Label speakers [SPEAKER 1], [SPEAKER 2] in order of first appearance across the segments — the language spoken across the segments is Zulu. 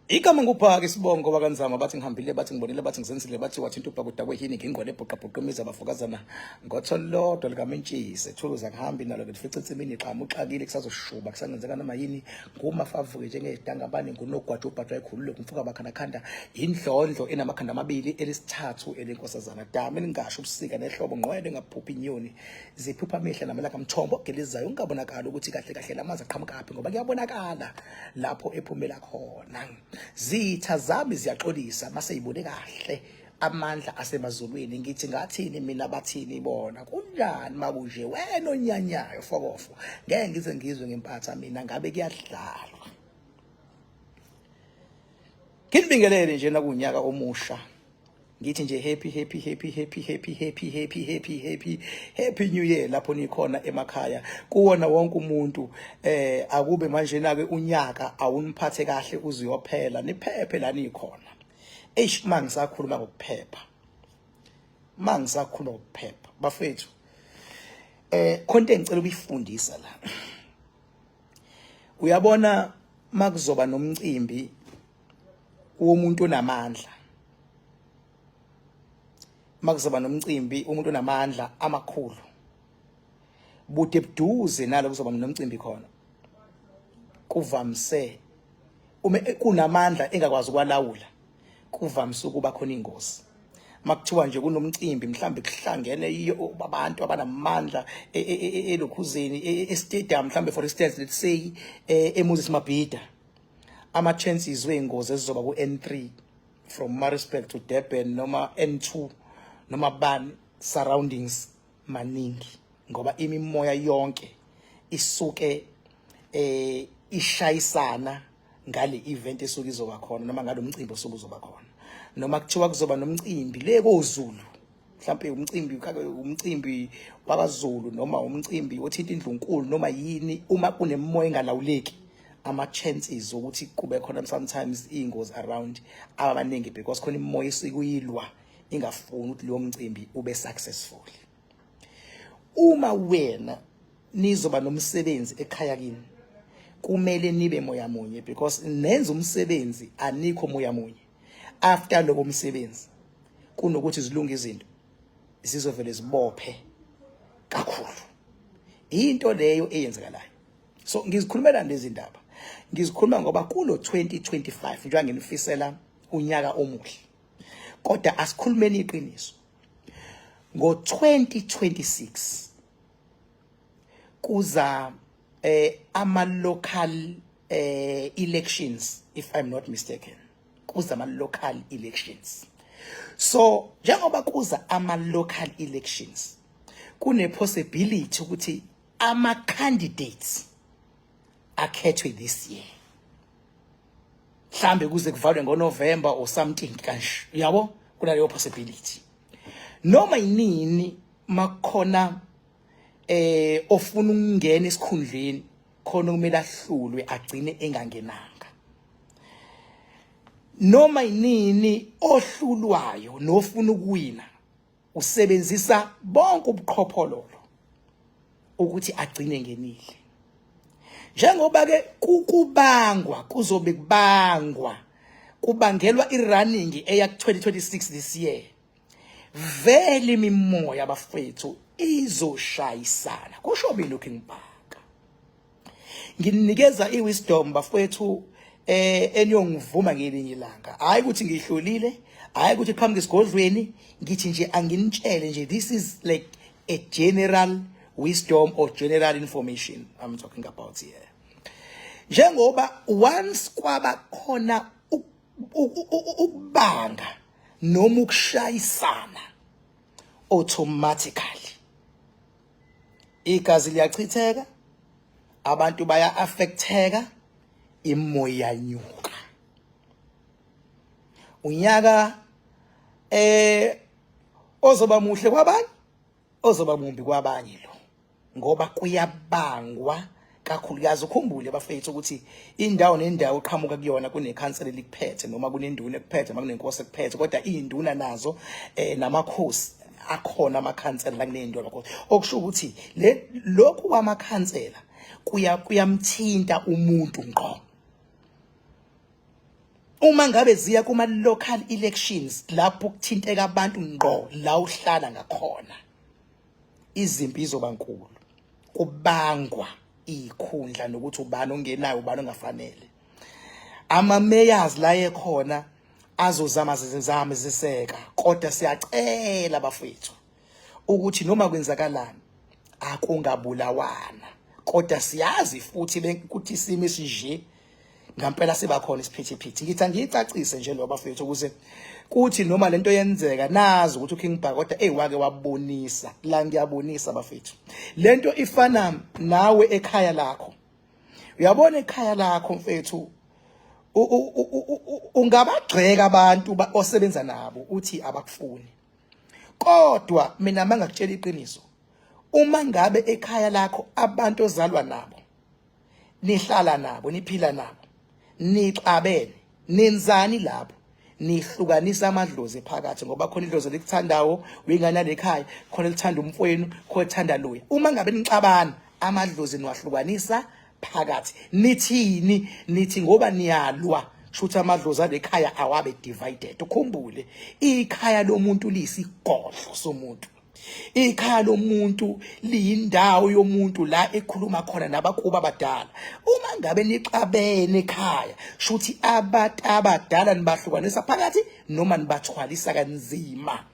[SPEAKER 1] Igama nguphaka isibongo bakanzama bathi ngihambile, bathi ngibonile, bathi ngizenzile, bathi wathinta ubhakuda kwehini, ngingqwele ebhuqabhuqa imizi abafokazana ngotho lodwa likamentshisi ethuluza kuhambi nalo ngilifica ensimini xamu uxakile kusazoshuba kusangenzeka noma yini. Ngumafavuke njengedangabane, ngunogwaja ubhajwa ekhulule kumfuka bakhanakhanda, indlondlo enamakhanda amabili elisithathu elenkosazana dama elingasho ubusika nehlobo, ngqwele engaphuphi inyoni ziphupha amehla namalanga, mthombo ogelezayo ungabonakala ukuthi kahle kahle lamanzi aqhamukaphi ngoba kuyabonakala lapho ephumela khona. Zitha zami ziyaxolisa mase yibone kahle amandla asemazulwini. Ngithi ngathini mina, bathini bona? Kunjani makunje wena onyanyayo fokofo? Ngeke ngize ngizwe ngempatha mina ngabe kuyadlalwa. Nginibingelele nje nakunyaka omusha, ngithi nje happy, happy, happy, happy, happy, happy, happy, happy, happy, happy new year lapho nikhona emakhaya kuwona wonke umuntu. Akube manje na ke unyaka awuniphathe kahle uziyophela, niphephe la nikhona. Eish, mangisakhuluma ngokuphepha, mangisakhuluma ngokuphepha bafethu, khonto engicela ukuyifundisa la. Uyabona makuzoba nomcimbi womuntu onamandla, makuzoba nomcimbi umuntu onamandla amakhulu, bude buduze nalo kuzoba nomcimbi khona, kuvamise uma kunamandla engakwazi ukwalawula, kuvamise ukuba khona ingozi. Makuthiwa nje kunomcimbi, mhlambe kuhlangene abantu abanamandla elokhuzeni, e-stadium mhlambe, for instance, let's say eMoses Mabhida, ama chances wey'ngozi ezizoba ku-N3 from Maritzburg to Durban noma N2 noma bani surroundings maningi, ngoba imimoya yonke isuke ishayisana ngale event esuke izoba khona noma ngalo mcimbi osuke uzoba khona. Noma kuthiwa kuzoba nomcimbi le koZulu, mhlawumbe umcimbi wakwaZulu noma umcimbi othinta indlunkulu noma yini, uma kunemimoya engalawuleki, ama chances ukuthi kube khona sometimes ingozi around abaningi, because khona imimoya esikuyilwa ingafuni ukuthi leyo mcimbi ube successful. Uma wena nizoba nomsebenzi ekhaya kini, kumele nibe moya munye, because nenza umsebenzi anikho moya munye, after lowo msebenzi kunokuthi zilunge izinto, zizovele zibophe kakhulu. Into leyo eyenzekalayo. So ngizikhulumela lezi ndaba, ngizikhuluma ngoba kulo 2025 njengoba nginifisela unyaka omuhle, kodwa asikhulumeni iqiniso. Ngo 2026 kuza ama local elections, if I'm not mistaken, kuza ama local elections. So njengoba kuza ama local elections, kune possibility ukuthi ama candidates akhethwe this year, mhlambe kuze kuvalwe ngoNovember or something kanje, uyabo? Kunaleyo possibility. Noma yinini makukhona ofuna ukungena esikhundleni khona, kumele ahlulwe agcine engangenanga. Noma yinini ohlulwayo nofuna ukuwina usebenzisa bonke ubuqhophololo ukuthi agcine ngenile. Njengoba ke kukubangwa, kuzobe kubangwa, kubangelwa i-running eya 2026 this year, vele imimoya bafethu izoshayisana. Kusho mina uKing Bhaka, nginikeza iwisdom bafethu eniyongivuma ngelinye ilanga. Hayi ukuthi ngihlolile, hayi ukuthi qhamuka esigodlweni, ngithi nje anginitshele nje, this is like a general wisdom or general information I'm talking about here. Njengoba once kwaba khona ukubanga noma ukushayisana, automatically igazi liyachitheka, abantu baya affecteka, imoya iyanyuka. Unyaka ozoba muhle kwabanye, ozoba mumbi kwabanye lo, ngoba kuyabangwa kakhulukazi. Ukhumbule bafethu ukuthi indawo nendawo oqhamuka kuyona kunekhansela elikuphethe noma kunenduna ekuphethe noma kunenkosi ekuphethe, kodwa izinduna nazo namakhosi akhona, amakhansela la kuney'nto amakhosi, okusho ukuthi le lokhu kwamakhansela kuya kuyamthinta umuntu ngqo. Uma ngabe ziya kuma local elections lapho kuthinteka abantu ngqo la uhlala ngakhona, izimpi izoba nkulu, kubangwa ikhundla nokuthi ubani ongenayo, ubani ongafanele. Ama mayors la ekhona azozama zizame ziseka, kodwa siyacela bafethu ukuthi noma kwenzakalani akungabulawana, kodwa siyazi futhi ukuthi isimo esinje ngampela siba khona isiphithiphithi. Ngithi angiyicacise nje lo bafethu ukuze kuthi noma lento yenzeka nazi ukuthi uKing Bhaka kodwa ey wake wabonisa la. Ngiyabonisa bafethu, lento ifana nawe ekhaya lakho. Uyabona ekhaya lakho mfethu, ungabagxeka abantu osebenza nabo uthi abakufuni, kodwa mina mangakutshela iqiniso, uma ngabe ekhaya lakho abantu ozalwa nabo, nihlala nabo, niphila nabo, nixabene, nenzani lapho? Nihlukanisa amadlozi phakathi, ngoba khona idlozi elikuthandawo uyingane lekhaya, khona elithanda umfowenu, khona elithanda loya. Uma ngabe nixabana, amadlozi niwahlukanisa phakathi. Nithini? Nithi ngoba niyalwa, shuthi amadlozi alekhaya awabe divided. Ukhumbule, ikhaya lomuntu liyisigodlo somuntu. Ikhaya lomuntu liyindawo yomuntu la ekhuluma khona nabakuba abadala. Uma ngabe nixabene ekhaya, shuthi abantu abadala nibahlukanisa phakathi noma nibathwalisa kanzima.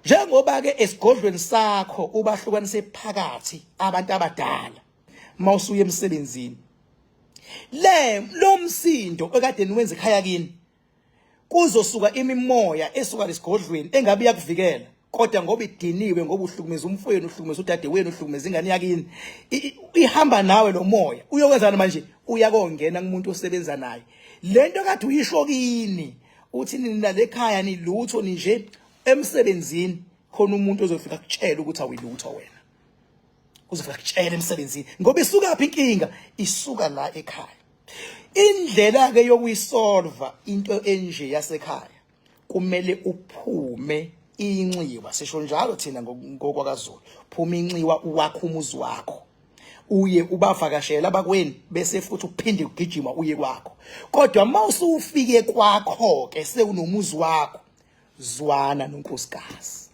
[SPEAKER 1] Njengoba ke esigodlweni sakho ubahlukanise phakathi abantu abadala, mawusuya emsebenzini, le lo msindo ekade niwenza ekhaya kini, kuzosuka imimoya esuka lesigodlweni engabe iyakuvikela, kodwa ngoba idiniwe, ngoba uhlukumeza umfowenu, uhlukumeza udadewenu, uhlukumeza ingane yakini, ihamba nawe lo moya. Uyokwenzani manje? Uyakongena kumuntu osebenza naye. Lento kade uyisho kini uthi nina lekhaya nilutho ninje, emsebenzini khona umuntu ozofika kutshela ukuthi awuyilutho wena. Uzofika kutshela emsebenzini, ngoba isuka phi inkinga? Isuka la ekhaya. Indlela ke yokuyisolva into enje yasekhaya, kumele uphume inxiwa, sisho njalo thina ngokwakaZulu, phuma inxiwa, uwakhe umuzi wakho, uye ubavakashela abakweni, bese futhi uphinde ugijima uye kwakho. Kodwa uma usufike kwakho ke, sewunomuzi wakho, zwana nonkosikazi.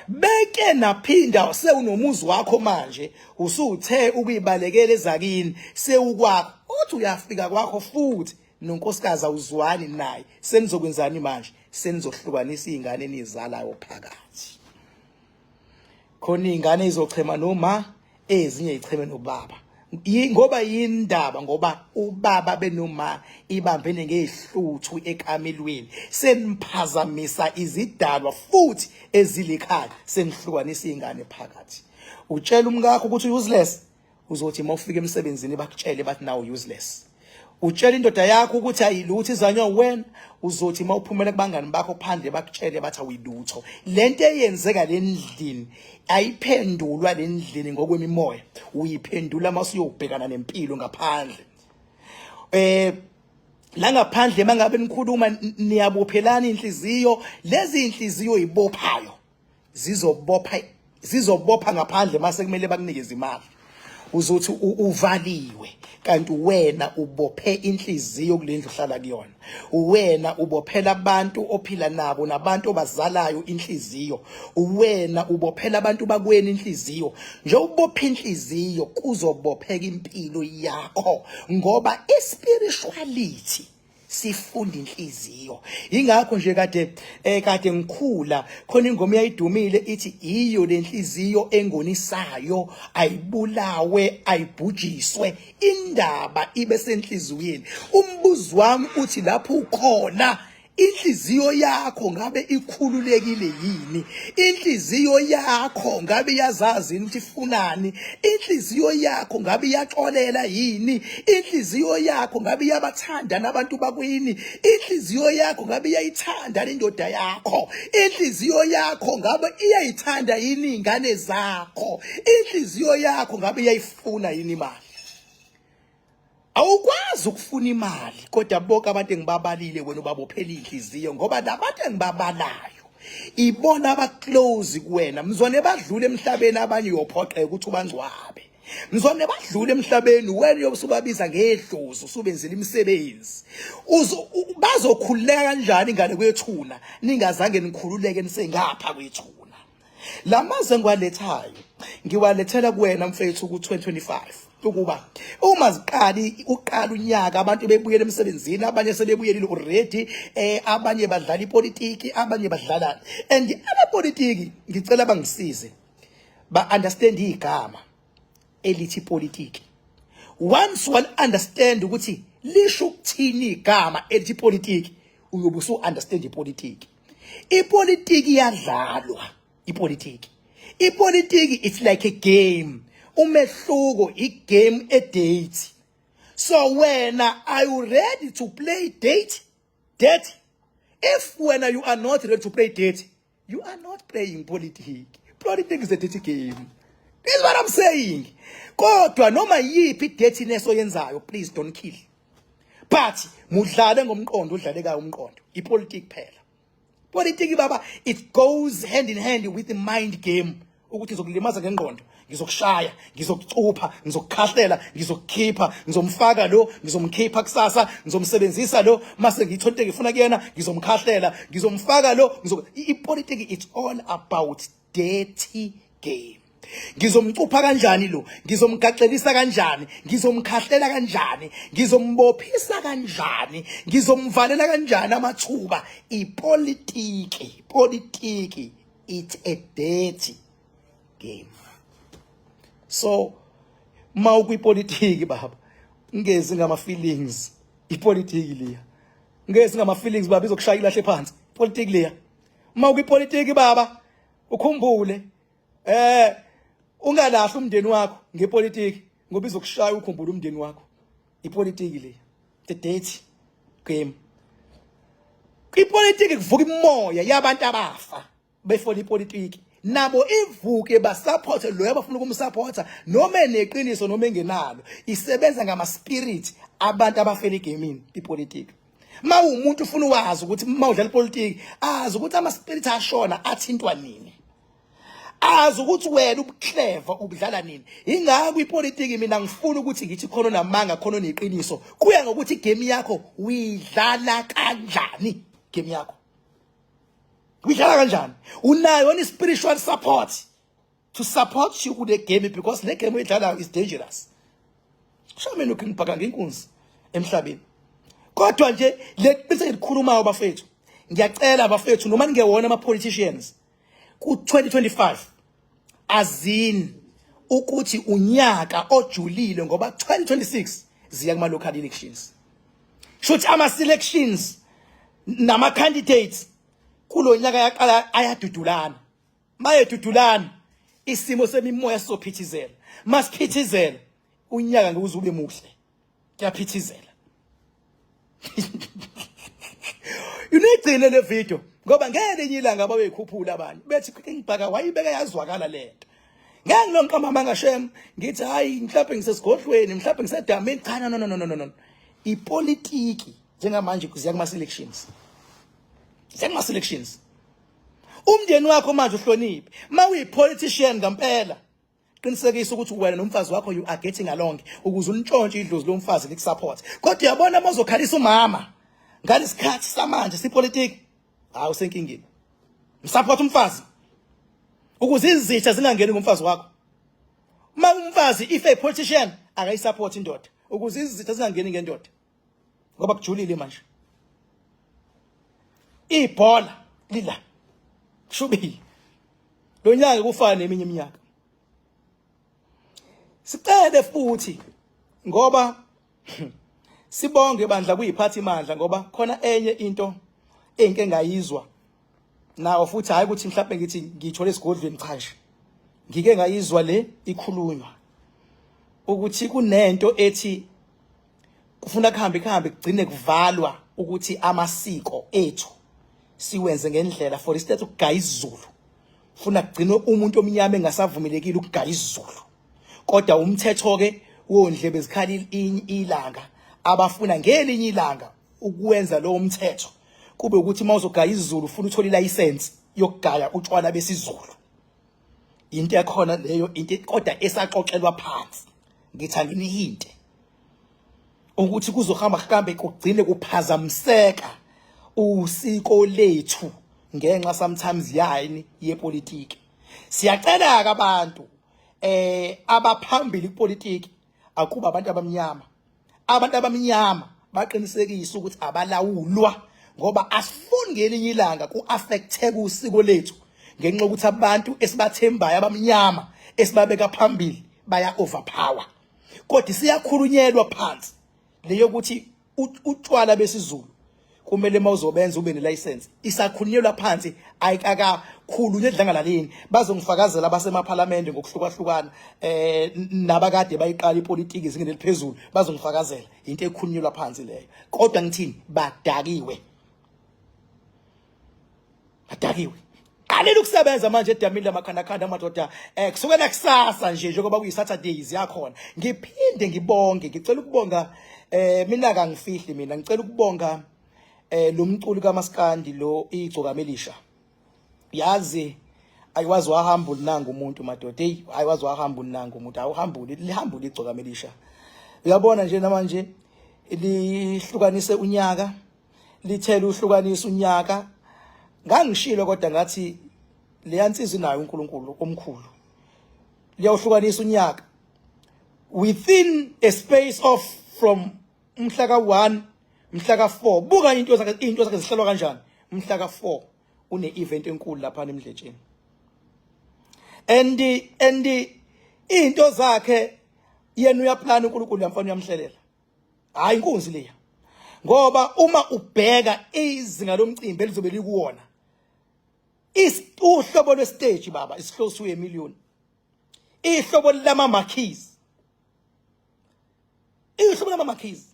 [SPEAKER 1] Beke naphinda sewunomuzi wakho manje, usuthe ukuyibalekela ezakini, sewukwakho, uthi uyafika kwakho futhi nonkosikazi awuzwani naye, senizokwenzani manje? Senizohlukanisa izingane enizalayo phakathi. Khona izingane izochema noma ezinye icheme nobaba. Ngoba yindaba? Ngoba ubaba benoma ibambene ngezihluthu ekamelweni, seniphazamisa izidalwa futhi ezilikhaya, senihlukanisa izingane phakathi. Utshela umkakho ukuthi useless, uzothi uma ufika emsebenzini bakutshele bathi nawe useless. Utshela indoda yakho ukuthi ayilutho, izanywa wena, uzothi uma uphumela kubangani bakho phandle bakutshele bathi awuyilutho. Lento eyenzeka lendlini ayiphendulwa lendlini ngokwemimoya, uyiphendula uma usuyobhekana nempilo ngaphandle. La ngaphandle mangabe nikhuluma niyabophelana inhliziyo, lezi inhliziyo ibophayo zizobopha ngaphandle mase kumele bakunikeze imali. Uzothi uvaliwe, kanti wena ubophe inhliziyo kulendlu ohlala kuyona. Wena ubophela abantu ophila nabo nabantu obazalayo inhliziyo. Wena ubophela abantu bakweni inhliziyo. Nje ubopha inhliziyo, kuzobopheka impilo yakho, ngoba ispirituality sifunda inhliziyo. Ingakho nje kade ngikhula khona ingoma eyayidumile ithi, iyo lenhliziyo engonisayo ayibulawe, ayibhujiswe, indaba ibe senhliziyweni. Umbuzo wami uthi, lapho ukhona, inhliziyo yakho ngabe ikhululekile yini? Inhliziyo yakho ngabe iyazazi yini ukuthi ifunani? Inhliziyo yakho ngabe iyaxolela yini? Inhliziyo yakho ngabe iyabathanda nabantu bakwini? Inhliziyo yakho ngabe iyayithanda indoda yakho? Inhliziyo yakho ngabe iyayithanda yini ingane zakho? Inhliziyo yakho ngabe iyayifuna yini imali? Awukwazi ukufuna imali kodwa bonke abantu engibabalile wena ubabophela inhliziyo, ngoba labantu engibabalayo ibona abaclose kuwena. Mzwane badlule emhlabeni abanye, uyophoqeka ukuthi ubangcwabe. Mzwane badlule emhlabeni wena uyobe usubabiza ngedlozi usubenzela imisebenzi. Uzo bazokhululeka kanjani ingane kwethuna ningazange nikhululeke nisengapha kwethuna. Lamazwi engiwalethayo ngiwalethela kuwena mfethu ku-2025 ukuba uma ziqali uqala unyaka abantu bebuyela emsebenzini, abanye sebebuyelile already, abanye badlala ipolitiki, abanye badlala and abapolitiki ngicela bangisize ba understand igama elithi politiki. Once one understand ukuthi lisho ukuthini igama elithi politiki, uyobe usu understand ipolitiki. Ipolitiki iyadlalwa, ipolitiki. Ipolitiki it's like a game. Umehluko igame a date. So wena are you ready to play date? Date? If wena you are not ready to play date, you are not playing politics. Politics is a dirty game. This is what I'm saying. Kodwa noma yiphi dirtiness oyenzayo, please don't kill. But mudlale ngomqondo, udlalekayo umqondo. Ipolitiki phela. Politiki baba, it goes hand in hand with the mind game. Ukuthi ngizokulimaza ngengqondo, ngizokushaya, ngizokucupha, ngizokukhahlela, ngizokukhipha, ngizomfaka lo, ngizomkhipha kusasa, ngizomsebenzisa lo, mase ngithola into engifuna kuyena, ngizomkhahlela, ngizomfaka lo, ipolitiki it's all about dirty game. Ngizomcupha kanjani lo, ngizomgaxelisa kanjani, ngizomkhahlela kanjani, ngizombophisa kanjani, ngizomvalela kanjani amathuba. Ipolitiki, politiki it's a dirty game. So uma ukwipolitiki baba, ungezi ngama feelings. Ipolitiki liya, ungezi ngama feelings baba, izokushaya ilahle phansi ipolitiki liya. Uma ukwipolitiki baba, ukhumbule ungalahli umndeni wakho ngepolitiki, ngoba izokushaya ukhumbule umndeni wakho. Ipolitiki le, the dirty game. Ipolitiki kuvuka imoya yabantu abafa befola ipolitiki, nabo ivuke basupporte loyo abafuna ukumsupporta, noma eneqiniso noma engenalo. Isebenza ngama spirit abantu abafela egamini ipolitiki. Ma umuntu ufuna uwazi ukuthi uma udlala ipolitiki, azi ukuthi ama spirit ashona athintwa nini, azi ukuthi wena ubuclever ubudlala nini. Ingakho ipolitiki mina ngifuna ukuthi ngithi khona onamanga, khona oneqiniso, kuya ngokuthi igame yakho uyidlala kanjani. Game yakho uyidlala kanjani, unayo ni spiritual support to support you kule game, because le game oyidlalayo is dangerous. Kusho mina uKing Bhaka ngenkunzi emhlabeni. Kodwa nje le bese ngikhulumayo bafethu, ngiyacela bafethu, noma ningewona ama politicians, ku 2025 azini ukuthi unyaka ojulile, ngoba 2026 ziya kuma local elections. Shuthi ama selections nama candidates kulonyaka yaqala ayadudulana. Mayedudulana isimo semimoya sizophithizela. Masiphithizela unyaka ngeke ube muhle, kuyaphithizela. Unigcine le video ngoba ngelinye ilanga babeyikhuphula abantu bethi King Bhaka wayibeka yazwakala lento. Ngeke ngilonqamba amanga shem, ngithi hayi mhlawumbe ngisesigodlweni, mhlawumbe ngisedamini. Cha, no no no no no no, ipolitiki njengamanje kuziya kuma selections, ziya kuma selections. Umndeni wakho manje uhloniphe. Ma uyi politician ngempela, qinisekisa ukuthi wena nomfazi wakho you are getting along, ukuze untshontshe idlozi lomfazi likusupport. Kodwa uyabona uma uzokhalisa umama ngalesikhathi samanje sipolitiki, hayi usenkingeni. Msupport umfazi ukuze izitha zingangeni ngomfazi wakho. Uma umfazi if a politician, akayisupport indoda ukuze izitha zingangeni ngendoda, ngoba kujulile manje. Ibhola lila shubile lo nyaka, kufana neminye iminyaka. Sicele futhi ngoba sibonge bandla kuyiphathi imandla, ngoba khona enye into engike ngayizwa nawo futhi, hayi ukuthi mhlawumbe ngithi ngiyithole esigodlweni, cha nje ngike ngayizwa le ikhulunywa ukuthi kunento ethi kufuna kuhambe kuhambe kugcine kuvalwa ukuthi amasiko ethu siwenze ngendlela. For instance, ukugaya isiZulu, funa kugcine umuntu omnyama engasavumelekile ukugaya isiZulu. Kodwa umthetho ke wondlebe zikhala ilanga, abafuna ngelinye ilanga ukwenza lowo mthetho kube ukuthi uma uzogaya isiZulu ufuna uthola ilicense yokugaya utshwala besiZulu. Into ekhona leyo, into kodwa esaxoxelwa phansi. Ngithi anginihinte ukuthi kuzohamba kuhambe kugcine kuphazamiseka usiko lethu ngenxa sometimes yayini yepolitiki. Siyacela ke abantu abaphambili kupolitiki, akuba abantu abamnyama, abantu abamnyama baqinisekise ukuthi abalawulwa, ngoba asifuni ngelinye ilanga ku-affecteke usiko lethu ngenxa yokuthi abantu esibathembayo abamnyama esibabeka phambili baya overpower. Kodwa siyakhulunyelwa phansi leyo ukuthi utshwala besiZulu kumele mawuzobenza ube nelicense. Isakhulunyelwa phansi, ayikakakhulunywa edlangalaleni. Bazongifakazela abasemaphalamende ngokuhlukahlukana nabakade bayiqala ipolitiki ezingeni eliphezulu, bazongifakazela. Into ekhulunyelwa phansi leyo. Kodwa ngithini, badakiwe, badakiwe. Qalile ukusebenza manje edamini lamakhandakhanda amadoda, kusukela kusasa nje njengoba kuyi-Saturdays yakhona. Ngiphinde ngibonge, ngicela ukubonga, mina kangifihli mina, ngicela ukubonga lo mculi kaMaskandi lo, Igcokamelisha. Yazi ayiwazi wahamba ulinanga umuntu madoda. Hey, ayiwazi wahamba ulinanga umuntu, awuhambuli lihambule Igcokamelisha. Uyabona nje namanje lihlukanise unyaka, lithela uhlukanisa unyaka. Ngangishilo kodwa ngathi leya nsizwa inayo uNkulunkulu omkhulu. Liyawuhlukanisa unyaka within a space of from umhla ka-1, mhla ka-4. Buka into zakhe, into zakhe zihlelwa kanjani. Umhla ka-4 une event enkulu lapha eMdletsheni, and into zakhe yena uyaplana, uNkulunkulu uyamfana, uyamhlelela. Hayi, inkunzi leya, ngoba uma ubheka izinga lomcimbi elizobe likuwona, uhlobo lwestage baba is close to a million, ihlobo lama marquees, ihlobo lama marquees.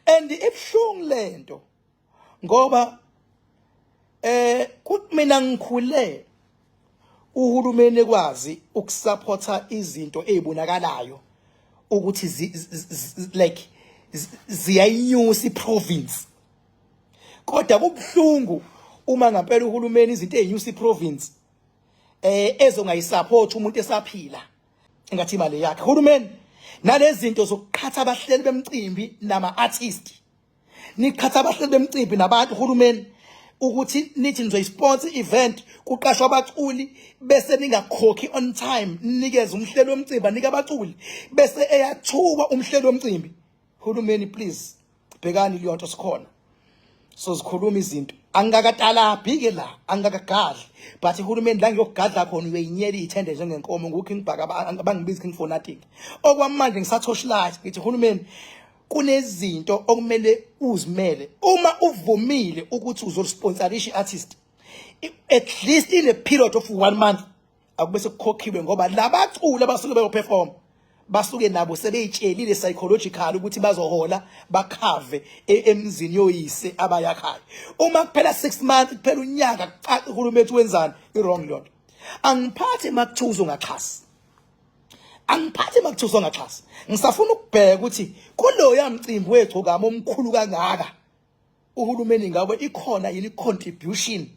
[SPEAKER 1] And ibhlungu lento ngoba mina ngikhule uhulumeni ekwazi ukusupporta izinto ezibonakalayo ukuthi like ziyayinyusa iprovince, kodwa kubhlungu uma ngempela uhulumeni izinto ezinyusa iprovince ezongayisupport umuntu esaphila, engathi imali yakhe uhulumeni. Nalezi zinto zokuqhatha abahleli bemcimbi nama artist, niqhatha abahleli bemcimbi nabantu uhulumeni, ukuthi nithi nizoyisponsor event, kuqashwa abaculi, bese ningakhokhi on time, ninikeze umhleli womcimbi, anike abaculi, bese eyathuka umhleli womcimbi. Hulumeni, please, bhekani leyo nto. Sikhona, so zikhuluma izinto, angikakatalabhi ke la, angikakagadli, but uhulumeni la ngiyokugadla khona uyoyinyela iy'thende njengenkomo. NguKing Bhaka, abangibizi King for nothing. Okwamanje ngisathoshlight, ngithi uhulumeni kunezinto okumele uzimele. Uma uvumile ukuthi uzosponsorisha i-artist, at least in a period of one month akube sekukhokhiwe, ngoba labaculi abasuke beyoperform basuke nabo sebeyitshelile psychological ukuthi bazohola bakhave emzini yoyise abayakhayo. Uma kuphela 6 months, kuphela unyaka, kucaca uhulumeni wenzani. I-wrong leyo nto. Angiphathi makuthuza ungaxhasi, angiphathi makuthuza ungaxhasi. Ngisafuna ukubheka ukuthi kuloya mcimbi wegcokama omkhulu kangaka, uhulumeni ngabe ikhona yini contribution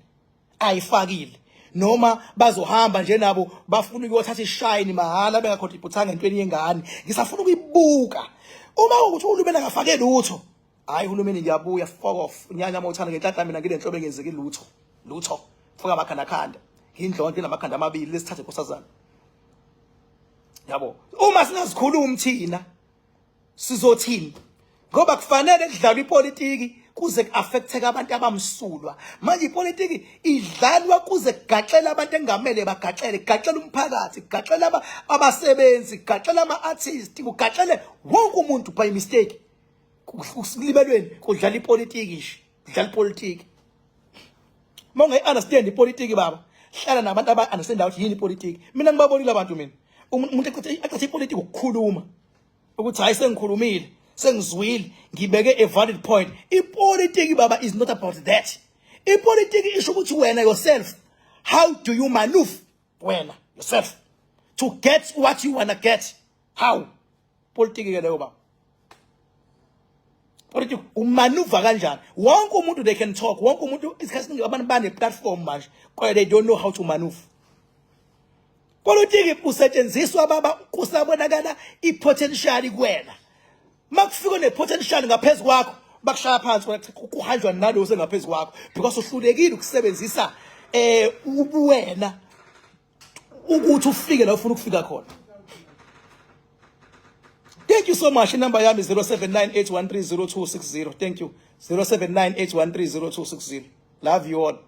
[SPEAKER 1] ayifakile, noma bazohamba nje nabo bafuna ukuyothatha ishine mahhala bengacontributanga entweni yengane. Ngisafuna ukuyibuka. Uma ukuthi uhulumeni akafake lutho, hayi uhulumeni, ngiyabuya. Fuck off, nyanya mawuthanda. Ngenhlanhla mina ngilenhlobo engenzeki lutho lutho, fuka amakhanda khanda, ngindlonto inamakhanda amabili. Lesithathe nkosazana, yabo. Uma singazikhulumi thina, sizothini? Ngoba kufanele kudlalwe ipolitiki kuze ku-affecteke abantu abamsulwa. Manje ipolitiki idlalwa kuze kugaxele abantu engamele bagaxele, kugaxele umphakathi, kugaxele abasebenzi, kugaxele ama-artist, kugaxele wonke umuntu by mistake. Kulibelweni kudlala ipolitiki nje, kudlala ipolitiki. Uma ungayi-understand ipolitiki baba, hlala nabantu aba-understand ukuthi yini ipolitiki. Mina ngibabonile abantu, mina umuntu ecethe ipolitiki ukukhuluma ukuthi hayi, sengikhulumile, sengizwile, ngibeke a valid point. Ipolitiki baba is not about that. Ipolitiki isho ukuthi wena yourself, how do you maneuver wena yourself to get what you wanna get? How? Politiki ke leyo baba. Politiki umanuva kanjani? Wonke umuntu, they can talk, wonke umuntu. Isikhathi esiningi abantu bane platform manje, kodwa they don't know how to maneuver. Politiki usetshenziswa baba kusabonakala ipotential kuwena. Makufika nepotential ngaphezulu kwakho bakushaya phansi kuhanjwa nalo sengaphezulu kwakho because uhlulekile ukusebenzisa eh ubuwena ukuthi ufike la ufuna ukufika khona. Thank you so much. Inamba yami 0798130260. Thank you. 0798130260. Love you all.